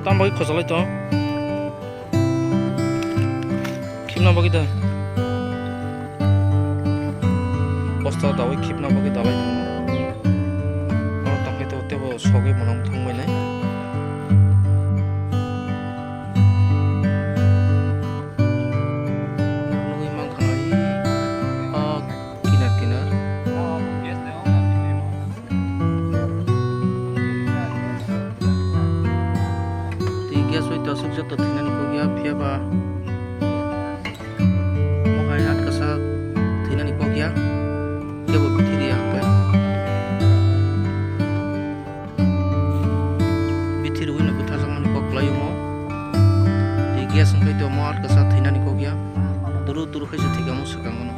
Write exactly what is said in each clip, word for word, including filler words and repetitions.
Tam bagwi khojalai to. Khibna bagwi da. Bosta dawi khibna bagwi dalai tongo. Oro tangkhe to tebo sogwi bono thangbai nai. Nugwi mankha nai. Ah, kinar kinar. Tei gas bai to aswk joto thwinani kok ya, phiya ba mohai atkasa thwinani kok ya, kebo bithi riya hwnkhe. Bithi rwino bwtharjakmani kok kwlai omo. Tei gas wngkhe to omo atkasa thwinani kok ya. Turu turu khe se thwikamo swkang mano.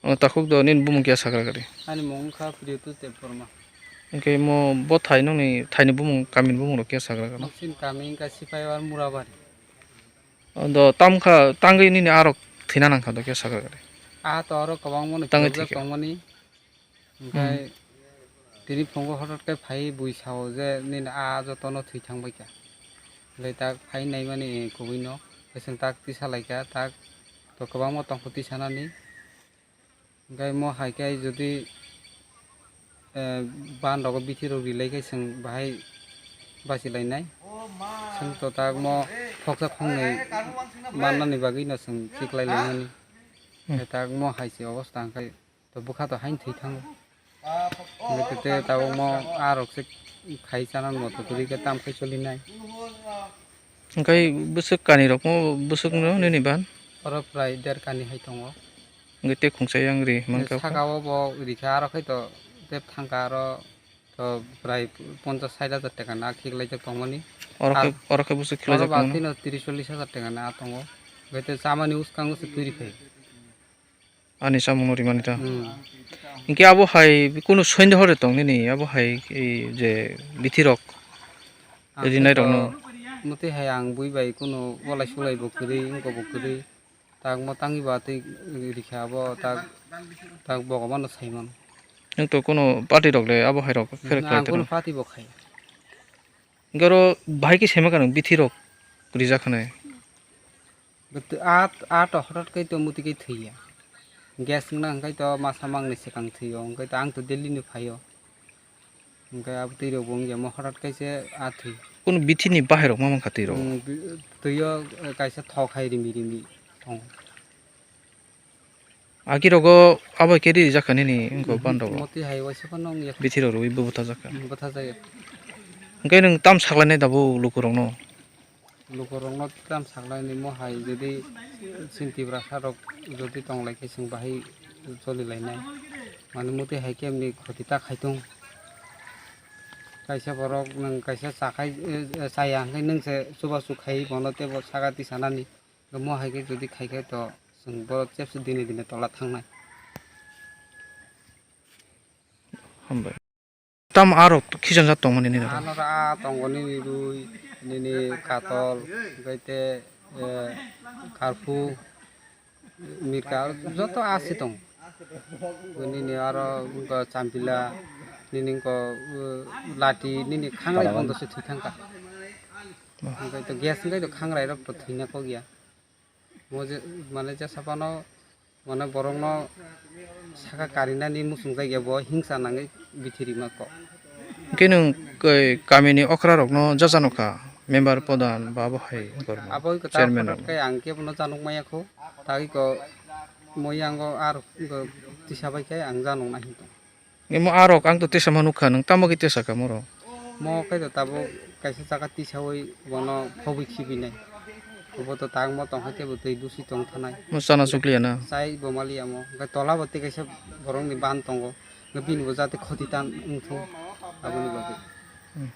O takhuk do nini bumung khe sagra gari? Ani mung wngkha Priyotu Debbarma. Hwnkhe mo bo thai nokni thaini bumung, kamini bumung rok khe sagra gari? Noksin kami wngkha Sipaiyar Murabari. O do tamkha tangwi nini arok thwina nangkha do khe sagra gari? Ah to oro kwbangma no tangwi thwijak thwikha tongmani. Hwnkhe hmm. Tini phungo hotot khe phai bui sao je nini a jotono thwi thang bai kha. Hwnkhe tak phai naimani kubui no, hwnkhe chwng tak tisa lai kha, tak to kwbangma tongkho tisanani. Hwnkhe mo hai khe jodi, eh, ban rogo bithi rok ri lai khe chwng bahai bachi lai nai. Chwng to tak mo khoksa khoknwi mannani bagwi no chwng chiklai lai mani. Hmm. Hwnkhe tak mo hai se obostha hwnkhe. To bwkha to haino thwi thango. Hwnkhe tei tabukmo a rok se khai chana moto kwrwi khe tam khai cholinai. Hwnkhe bwswk kani rokmo bwswkno nini ban? Oro prai der kani hai tongo. Hwnkhe tei khungsa yang ri mankha. Saka o bo rikha aro khai to tei thangka aro to prai ponchas sait hajar taka na khiklaijak tongmani. Oro khe, ar oro khe bwswk oro khiklaijak ba tongmani? Kheno tris chollis hajar taka na tongo. Hwnkhe tei chamani uskango se twi rikha. Ani samung no rimani ta. Hmm. Hinkhe abo hai kunu sondeho de tong nini, abo hai, e, je bithi rok rinai rok no. Ang khe to mwtwi hai ang bui bai kunu walai sulai bo kwrwi, wngkok bo kwrwi. Tak mo tangwi ba twi rikha abo tak, tak bogo mano sai mano. Nwng to kuno party rok le abo hai rok khe khlai Ang kuno tongma? Party bo khai. Garo bahai khe sema kanang bithi rok rijak khanai. But at, at hothat kai to muti kai thwiya. Gas wngna hwnkhe to masa mangni swkang thwiyo, hwnkhe to ang to Delhi ni phaio. Hwnkhe abo twi rok bo wngya mo hothat kai se a thwi. Kuno bithi ni bahai rok ma mankha twi rok? Mm, bi-, twiyo, eh, kaisa thok hai rimi rimi thong. Agi rogo abo khe rijak kha nini wngkha. Mhm, ban rogo. Moti hai waisa phano wngya. Bithi rok rwi bo bwtha jak kha. Mm, bwtha jaya. Hwnkhe nwng tam saklainai dabo lukurokno? Lukurokno tam saklainai mo hai jodi chini Tiprasa rok jodi tonglai khe chwng bahai choli lainai. Mane moti hai khe emni khoti ta khai tong. Kaisa borok nwng kaisa chakhai, eh, chaya hwnkhe nwng se chubachu khai bono teibo saka tisanani. Mo hai khe jodi khai khe to chwng borok chepsa dine dine tola thangnai. Hambai. Tam arok khichang jat tongmani nini rok? Ano ra tongo nini rwi, nini katol, hwnkhe te, eh, karphu, mirka, joto asi tong. Nini aro wngkha champila, nini wngkha, eh, lati, nini khangrai bondo se thwi thangkha. Hwnkhe to gas wngkhe to khangrai rok to thwina kok ya. Mo je, mane jesa phano, mane borokno saka karinani muchungjak ya bo hingsa nangwi bithi rima kok. Hwnkhe nwng koi kamini okra rokno jaja nukha, member, pradhan ba abo hai gorma, abo iko ta chairman photo rokno? Khe ang kebono januk maya kho, tagwi ko mo yango ar ko tisa bai khe ang januk nai hinto. Imo arok ang to tesa ma nukha, nwng tamo khe tesa kha moro? Mo khe to tabuk kaisa jaga tisaui bono phobwi khibinai. Obo to tangmo tongkha tei bo twi dusi tong thanai. Mo chana chukliya na? Chai bo maliya mo. Hwnkhe tola bo tei kaisa borokni ban tongo. Hwnkhe bini bo jate khoti ta wngthung aboni bagwi. Hmm.